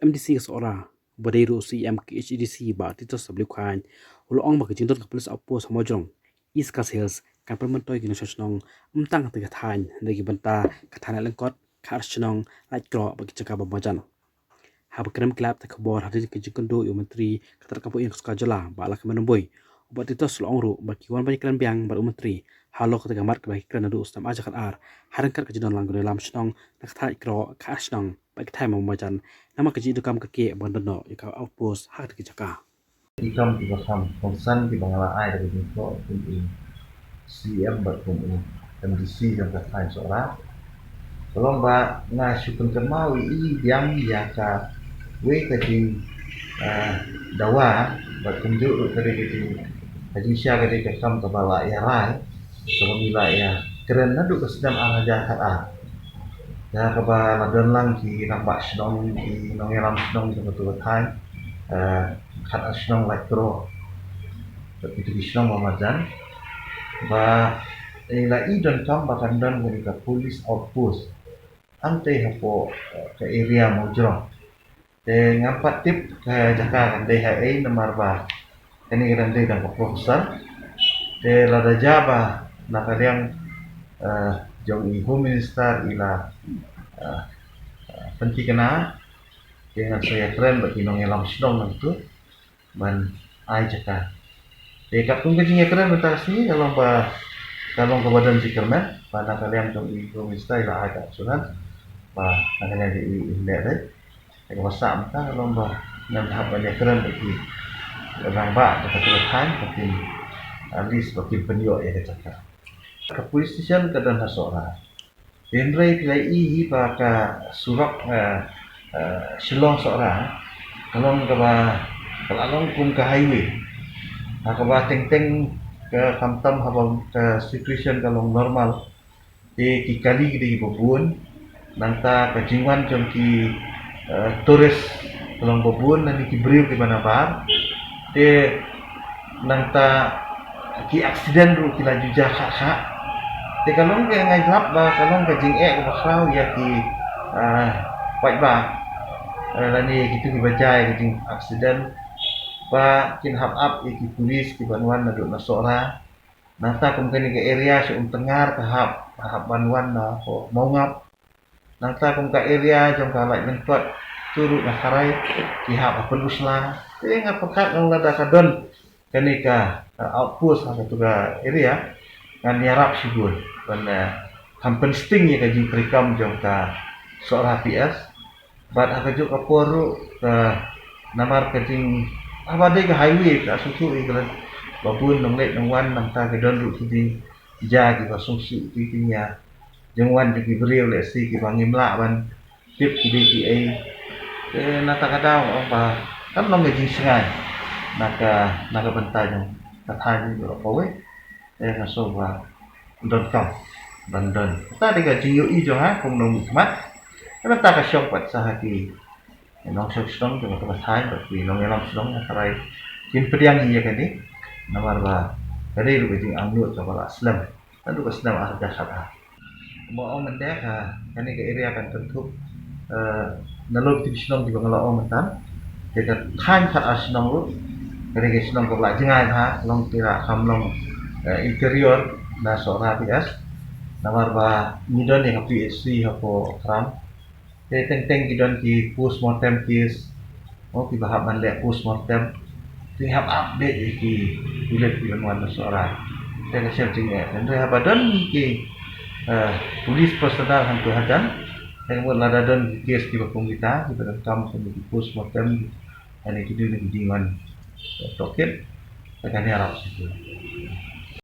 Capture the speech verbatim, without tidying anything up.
M D C ka Sohra, ba dei ruh C E M ka H A D C, Bah Titus W Chyne, u la ong ba ka jingdon ka police outpost ha Mawjrong, East Khasi Hills, kan pynmyntoi ki nongshong shnong, ym tang ha ka thaiñ, hynrei ki bynta ka thaiñ Laitkroh, Khatar Shnong, Laitkroh, bad ki jaka ba marjan. Haba kren bad ki lad pathai khubor hadien ka jingkynduh ïa u Myntri ka tnad kam pdeng ka sorkar jylla, Bah Lahkmen Rymbui, u Bah Titus u la ong ruh ba ki wan ban ïakren biang bad u Myntri halor kata ka mat kaba ki kren naduh u snem ar hajar khatar, ha ryngkat ka jingdon lang ki nongïalam shnong na ka thaiñ Laitkroh, Khatar Shnong, bad ki thaiñ ba marjan, namar ka jingdonkam ka kiew ban don noh ïa ka outpost ha kata ki jaka. Ki kam kiba kham kongsan kiba nga la ai da ka jingkyrpad kum u C E M bad kum u M D C jong ka thaiñ Sohra. Ka long ba nga shu pynkynmaw ïa i biang ïa kawei ka jing, ah, dawa bad kumjuh ruh ka dei ka jing, ka jingshai ka dei ka kam kaba la ïarai, kaba ngi la ïakren naduh ka snem ar hajar khatar. Ïa kaba la don lang ki rangbah shnong, ki nongïalam shnong jong katu ka thaiñ, eh, Khatar Shnong, Laitkroh, bad kitu ki shnong ba marjan, ba, eh, la i donkam ba kan don kane ka police outpost hangtei hapoh, eh, ka area Mawjrong. Te ngam pat tip ka jaka kan dei ha ei, namar ba kane ka dang dei tang ka proposal. Te lada jia ba na ka liang, eh, jong i Home Minister i la, eh, eh, pynthikna, te ngan sa ïakren bad ki nongïalam shnong nangtu ban ai jaka. Te katkum ka jingïakren mynta ka sngi, ka long ba, ka long kaba don jingkyrmen ba na ka liang jong i Home Minister i la ai ka action ba na ka liang jong i, i leh dei. Te kaba sah mynta ka long ba ngan hap ban ïakren bad ki rangbah jong katu ka thaiñ, ba kin, at least ba kin pynïoh ïa ka jaka. Ka police station ka don ha Sohra. Hynrei phi la i hi ba ka surok, eh, eh, Shillong Sohra ka long kaba, ka la long kum ka highway. Ha kaba teng teng ka, khamtam haba ka situation ka long normal, te ki kali ki dei kiba bun. Nangta ka jingwan jong ki, eh, tourist ka long ba bun, lane ki briew kiba nabar. Te nangta ki accident ruh ki la ju jia kha kha. Te ka long ka, nga ïalap ba ka long ka jingeh kaba khraw ïa ki, ah, paidbah, eh, lane kitu kiba jia ïa ki jing accident, ba kin hap ap ïa ki police kiban wan naduh na Sohra. Nangta kum kane ka area sha Umtyngngar ka hap, ka hap ban wan na hapoh Mawngap. Nangta kum ka area jong ka Laitlyntot, tu ruh na Kharai, ki hap ha Pynursla. Te nga pyrkhat nga ong lada ka don kane ka, uh, outpost ha katu ka area, ngan ïarap shibun ban, uh, kham pynsting ïa ka jingtrei kam jong ka Sohra P S. Bad ha kajuh ka por ruh, ka, namar ka jing, haba dei ka highway ka sngewthuh ïa ka lad ba bun nongleit nongwan, nangta ka don ruh ki jingjia kiba sngewsih ki, ki nia jingwan jong ki briew lehse kiba ngim lah ban tip ki dei kiei. Te na kata ka daw nga ong ba kan long ka jingshngaiñ na ka, na ka bynta jong ka thaiñ baroh kawei. Te nga sngew ba donkam ban don. Kata dei ka jingïohi jong nga kum u nongmihkhmat. Ka bynta ka shong pat sa ha ki nongshong shnong jong kata ka thaiñ bad ki nongïalam shnong, nga tharai kin pdiang ïa kane. Namar ba ka dei ruh ka jingangnud kaba la slem naduh ka snem ar hajar khatar. Kumba ong mynta ka, kane ka area kan kynthup, eh, nalor kito ki shnong kiba nga la ong mynta. Te ka thaiñ Khatar Shnong ruh ka dei ka shnong kaba la jngai bha, long te la kham long, eh, interior na Sohra P S. Namar ba ngi don ïa ka P H C hapoh Kram. Te teng teng ki don ki postmortem case. Oh, kiba hap ban leh postmortem. Te hap update ïa ki pulit kiban wan na Sohra. Te ka shem jingeh. Hynrei haba don ki, eh, police personnel hangtu hajan. Te ka mut lada don ki case kiba kum kita, kiba donkam kum ki postmortem, ane ki dei ki dei wan, eh, tohkit. Te kan ïarap shibun.